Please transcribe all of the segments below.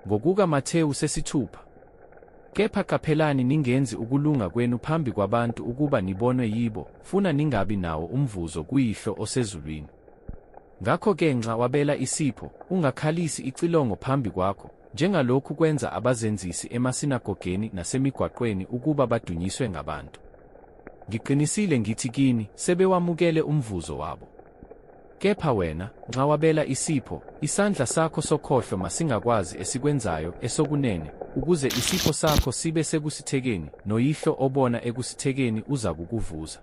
Ngokuka Mathewu sesithupha. Kepha qaphelani ningenzi ukulunga kwenu phambi kwabantu ukuba nibonwe yibo, funa ningabi nawo umvuzo kuYihlo osezulwini. Ngakho-ke nxa wabela isipho, ungakhalisi icilongo phambi kwakho, njengalokhu kwenza abazenzisi emasinagogeni nasemigwaqweni ukuba badunyiswe ngabantu. Ngiqinisile ngithi kini, sebewamukele umvuzo wabo. Kepha wena, nxa wabela isipho, isandla sakho sokhohlo masingakwazi esikwenzayo esokunene, ukuze isipho sakho sibe sekusithekeni, noYihlo obona ekusithekeni uzakukuvuza.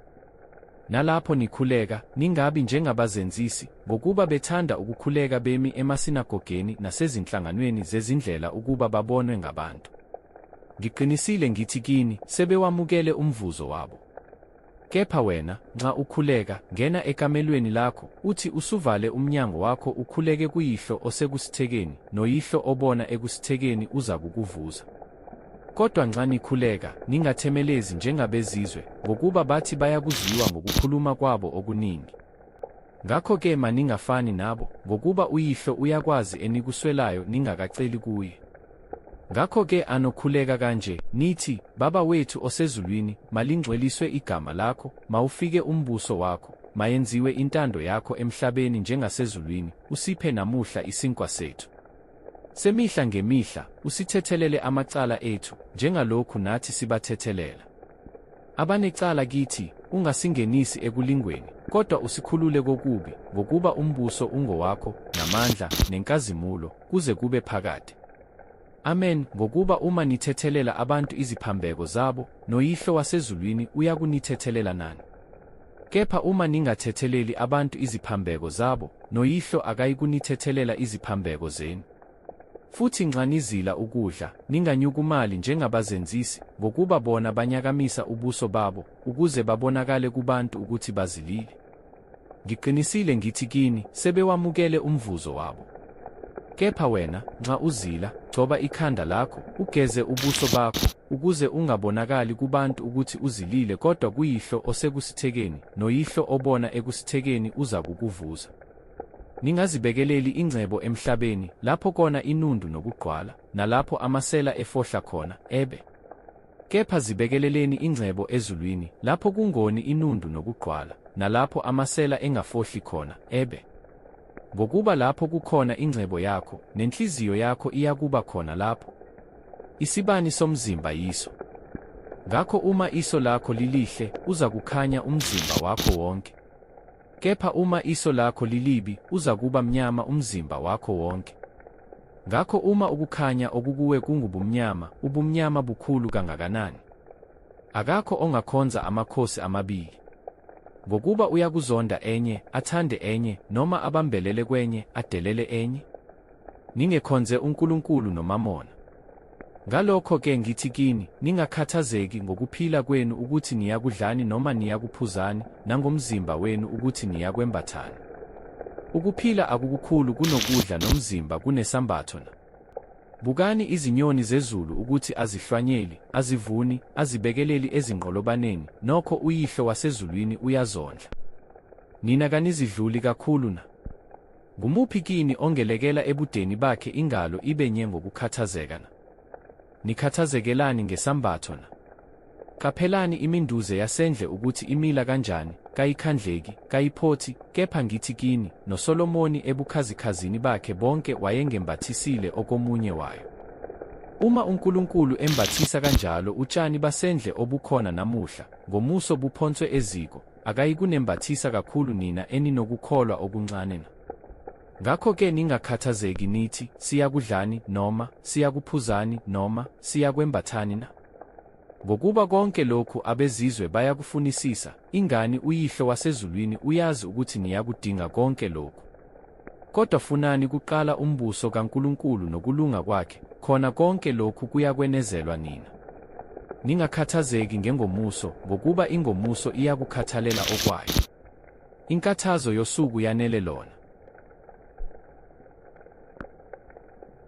Nalapho nikhuleka, ningabi njengabazenzisi, ngokuba bethanda ukukhuleka bemi emasinagogeni nasezinhlanganweni zezindlela ukuba babonwe ngabantu. Ngiqinisile ngithi kini, sebewamukele umvuzo wabo. Kepha wena, nxa ukhuleka, ngena ekamelweni lakho, uthi usuvale umnyango wakho ukhuleke kuYihlo osekusithekeni, noYihlo obona ekusithekeni uzakukuvuza. Kodwa nxa nikhuleka, ningathemelezi njengabezizwe, ngokuba bathi bayakuzwiwa ngokukhuluma kwabo okuningi. Ngakho-ke maningafani nabo, ngokuba uYihlo uyakwazi enikuswelayo ningakaceli kuye. Ngakho-ke anokhuleka kanje, nithi, Baba wethu osezulwini, malingcweliswe igama lakho, mawufike umbuso wakho, mayenziwe intando yakho emhlabeni njengasezulwini, usiphe namuhla isinkwa sethu semihla ngemihla, usithethelele amacala ethu, njengalokhu nathi sibathethelela abanecala kithi, ungasingenisi ekulingweni, kodwa usikhulule kokubi, ngokuba umbuso ungowakho, namandla, nenkazimulo, kuze kube phakade. Amen, ngokuba uma nithethelela abantu iziphambeko zabo, noYihlo wasezulwini uyakunithethelela nani. Kepha uma ningathetheleli abantu iziphambeko zabo, noYihlo akayikunithethelela iziphambeko zenu. Futhi nxa nizila ukudla, ninganyukumali njengabazenzisi, ngokuba bona banyakamisa ubuso babo, ukuze babonakale kubantu ukuthi bazilile. Ngiqinisile ngithi kini, sebewamukele umvuzo wabo. Kepha wena, nxa uzila, gcoba ikhanda lakho, ugeze ubuso bakho, ukuze ungabonakali kubantu ukuthi uzilile kodwa kuYihlo osekusithekeni, noYihlo obona ekusithekeni uzakukuvuza. Ningazibekeleli ingcebo emhlabeni, lapho kona inundu nokugqwala, nalapho amasela efohla khona, ebe. Kepha zibekeleleni ingcebo ezulwini, lapho kungoni inundu nokugqwala, nalapho amasela engafohli khona, ebe. Ngokuba lapho kukhona ingcebo yakho, nenhliziyo yakho iyakuba khona lapho. Isibani somzimba yiso. Ngakho uma iso lakho lilihle, uzakukhanya umzimba wakho wonke. Kepha uma iso lakho lilibi, uzakuba mnyama umzimba wakho wonke. Ngakho uma ukukhanya okukuwe kungubumnyama, ubumnyama bukhulu kangakanani? Akakho ongakhonza amakhosi amabili. Ngokuba uyakuzonda enye, athande enye, noma abambelele kwenye, adelele enye. Ningekhonze uNkulunkulu noMamona. Ngalokho-ke ngithi kini, ningakhathazeki ngokuphila kwenu ukuthi niyakudlani noma niyakuphuzani, nangomzimba wenu ukuthi niyakwembathani. Ukuphila akukukhulu kunokudla nomzimba kunesambatho na? Bukani izinyoni zezulu ukuthi azihlwanyeli, azivuni, azibekeleli ezinqolobaneni, nokho uYihlo wasezulwini uyazondla. Nina kanizidluli kakhulu na? Ngumuphi kini ongelekela ebudeni bakhe ingalo ibe nye ngokukhathazeka na? Nikhathazekelani ngesambatho na? Qaphelani iminduze yasendle ukuthi imila kanjani, kayikhandleki, kayiphothi, kepha ngithi kini, noSolomoni ebukhazikhazini bakhe bonke wayengembathisile okomunye wayo. Uma uNkulunkulu embathisa kanjalo utshani basendle obukhona namuhla, ngomuso buphonswe eziko, akayikunembathisa kakhulu nina eninokukholwa okuncane na? Ngakho-ke ningakhathazeki nithi, Siyakudlani, noma, Siyakuphuzani, noma, Siyakwembathani na? Ngokuba konke lokhu abezizwe bayakufunisisa, ingani uYihlo wasezulwini uyazi ukuthi niyakudinga konke lokhu. Kodwa funani kuqala umbuso kaNkulunkulu nokulunga kwakhe, khona konke lokhu kuyakwenezelwa nina. Ningakhathazeki ngengomuso, ngokuba ingomuso iyakukhathalela okwayo. Inkathazo yosuku yanele lona.